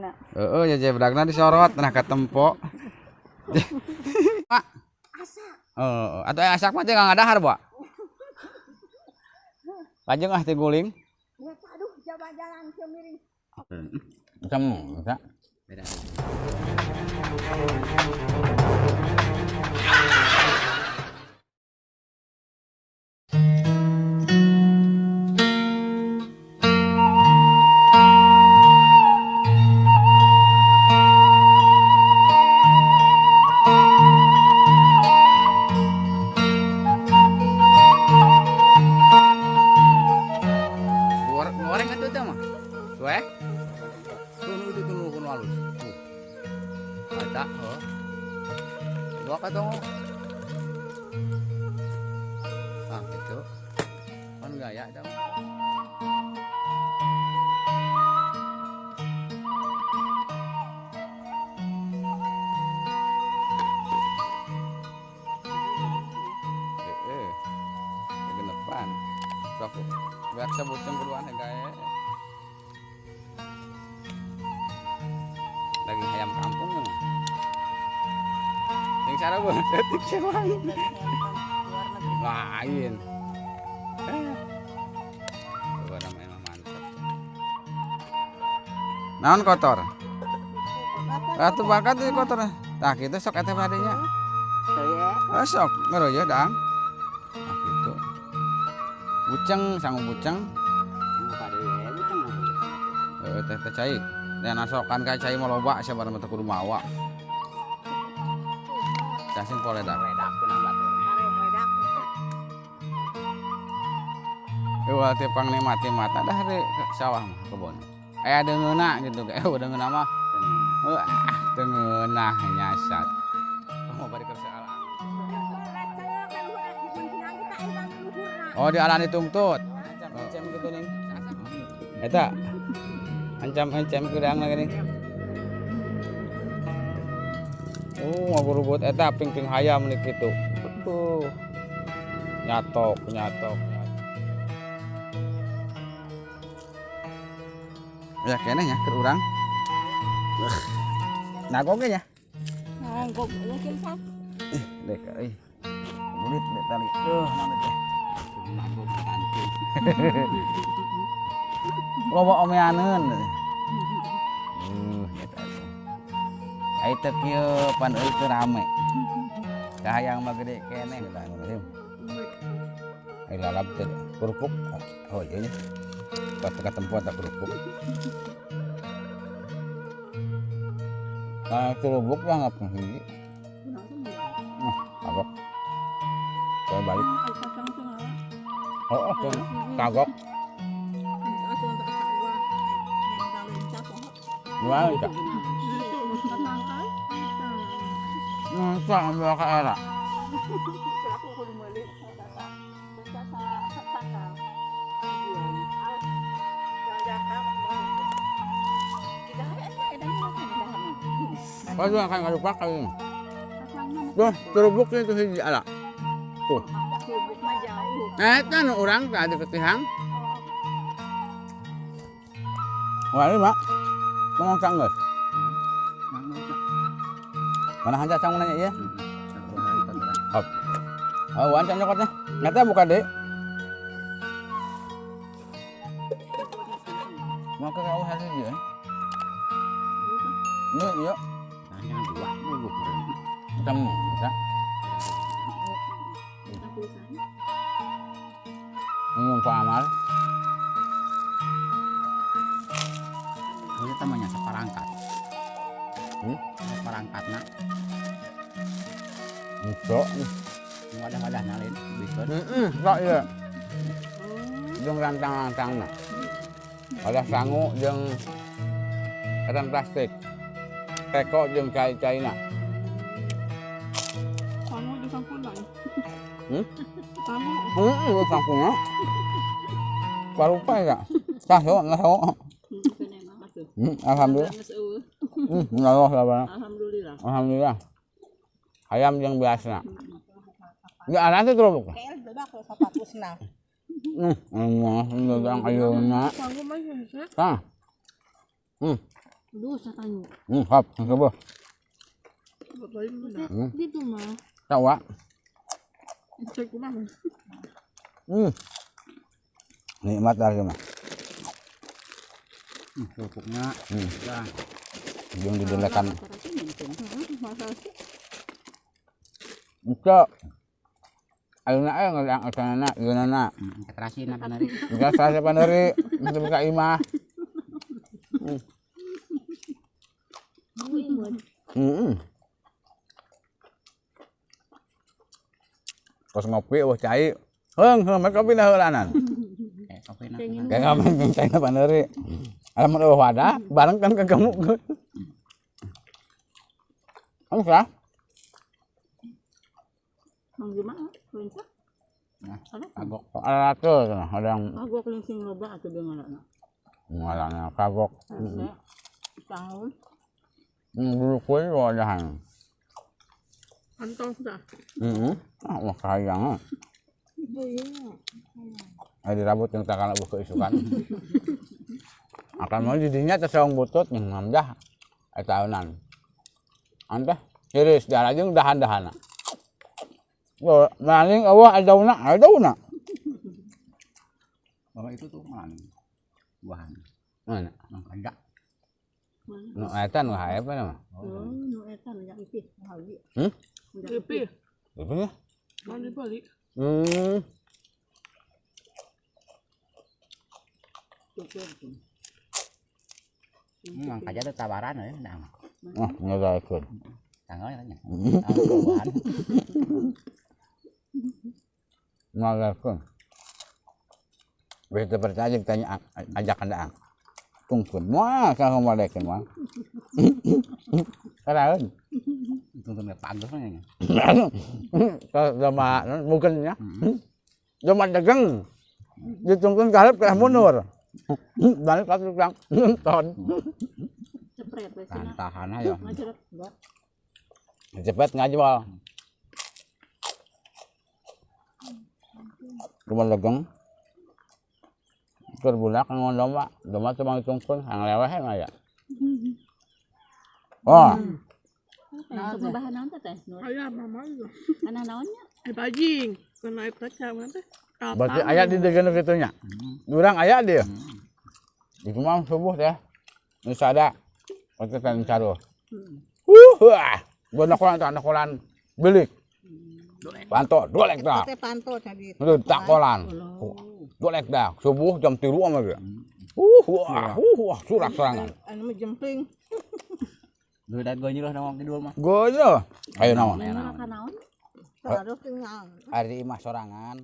Jejebragna. Heeh, jejebragna disorot nah katempo. Pak. Asak. Heeh, atuh aya asak mah teh ngadahar, Bu. Lajeng ah teh guling. Ya aduh jalan ke miring. Macam bisa. Beda. Goreng itu teh mah. Tuh eh. Tuh itu tuh nu halus. Tuh. Kaca, heuh. Dua ka tong. Ah, gitu. Kan gaya teh. Heeh. Genepan. Sok beak sabuceng kuduan gae. Daging ayam kampung mah. Yang cara bu, detik sewang. Lain. Coba namanya mantap. Naon kotor? Atuh bakat ini kotor. Tah kitu sok eta badenya. Oh, sok ngeroyo dang. Nah gitu. Buceng, sangu buceng. Heeh, teh teh cai. Dan asokan ka cai mah loba sabarna mah teu kudu mawa. Casing poledak. Eueuh teh pangnikmati mata dah di sawah mah kebon. Aya deungeunna gitu, eueuh deungeunna mah. Heuh, ah deungeunna nyasat. Mau bari keur salah. Oh, di alan dituntut. Ancam gitu ning. Eta. Ancam-ancam kudang lagi nih. Oh, ngaburubut eta ping-ping hayam nih kitu. Nyatok, nyatok. Ya keneh nya keur urang. Nagog ge nya. Nagog mungkin pak. Ih, dek euy. Bulit dek tali. Duh, naon teh. Nagog kantin. Loba omeaneun. Eta teh. Ai teu kieu pan euy teu rame. Kahayang mah gede keneh. Bismillahirrahmanirrahim. Ai lalap teh kerupuk. Oh iya nya. Ka tempat tak kerupuk. Nah, kerupuk mah ngap hiji. Nah, kagok. Saya balik. Oh, kagok. Gimana itu? Nggak ambil ke era. Kau juga akan nggak pakai ini. Tuh, kerupuknya itu hiji ala. Tuh. Nah, itu orang tadi ketihang. Wah, ini mak. Mau cang geus? Mana hanja cang nanya ieu? Hop. Oh, wan cang nyokotnya. Nyata buka deh. Mau ke kau hari ieu? Iya, iya. Jangan dua bubuk. Macam bisa. Minum Pak Amal. Ini temannya seperangkat. Seperangkatna. Bisa. Wadah-wadah nalin bisa. Heeh, sok ieu. Jeung rantang-rantangna. Wadah sangu jeung ketan plastik. Teko jeung cai-caina. Sangu jeung sangkuna. Sangu. Heeh, sangkuna. Parupa ya. Tah sok enggak sok. Alhamdulillah. Allah, Alhamdulillah. Alhamdulillah. Ayam yang biasa. Enggak ada tuh kerupuk. Allah, ayeuna. Tah. Duh, satanya. Hap, coba. Gitu mah. Tahu ah. Cek kumaha. Nikmat lah mah. Kerupuknya. Ya. Jeung didelekan. Engke. Ayeuna aya ngeleang asanana, ieunana. Katrasina panari. Katrasina panari, teu buka imah. Kos ngopi wah cai. Heung, heung mah kopi na heulanan. Kayak kopi na. Kayak kopi cai na panari. Alamun eueuh wadah, bareng kan kegemuk. Kamu sah? Mang gimana? Kelinci? Nah, kagok. Ada ada yang kagok kelinci loba atuh dia ngalana. Ngalana kagok. Sangun. Bulu kuy wadahan. Antong dah. Ah, wah kayang. Ada rambut yang tak kalah buku isukan. Akan mau didinya tersaung butut yang ngamdah tahunan. Antah kiris darah jeung dahan-dahana. Maling eueuh adauna, adauna. Bapak itu tuh maling. Buahan. Mana? Nang kada. Nu eta nu haep mah. Oh, nu eta nu yang ipih, hawi. Ipih. Ipih ya? Mau dibeli. Nang kada ada tawaran ya, nang. Ah, ngadakeun. Tanggal ya tanya. Buahan. Ngadakeun. Bisa percaya tanya ajakan daang. Tungkun mah kalau malekeun mah. Karaeun. Tungkun pagus mah nya. Kalau domba mungkin nya. Domba dagang. Ditungkun ka hareup kalah mundur. Balik ka tukang ton. Cepret we cenah. Tahan aja. Cepet ngajual. Rumah dagang. Keur budak ngon domba, domba teh mang tungkun hang leweh mah ya. Oh. Nah, bahan naon teh? Aya mama itu. Ana naonnya? Bajing, kena air kaca mana teh? Berarti aya di degeun kitu nya. Urang aya dia. Itu mah subuh teh. Nu sada. Waktu tan caruh. Wah, bonakolan tanakolan belik. Panto, dolek dah. Teh panto tadi. Takolan. Dolek dah. Subuh jam 3 mah ge. Wah, surak sorangan. Anu mah jempling. Duh, dan gue nyuruh nongong tidur mah. Gue nyuruh. Ayo naon. Naon? Ari imah sorangan.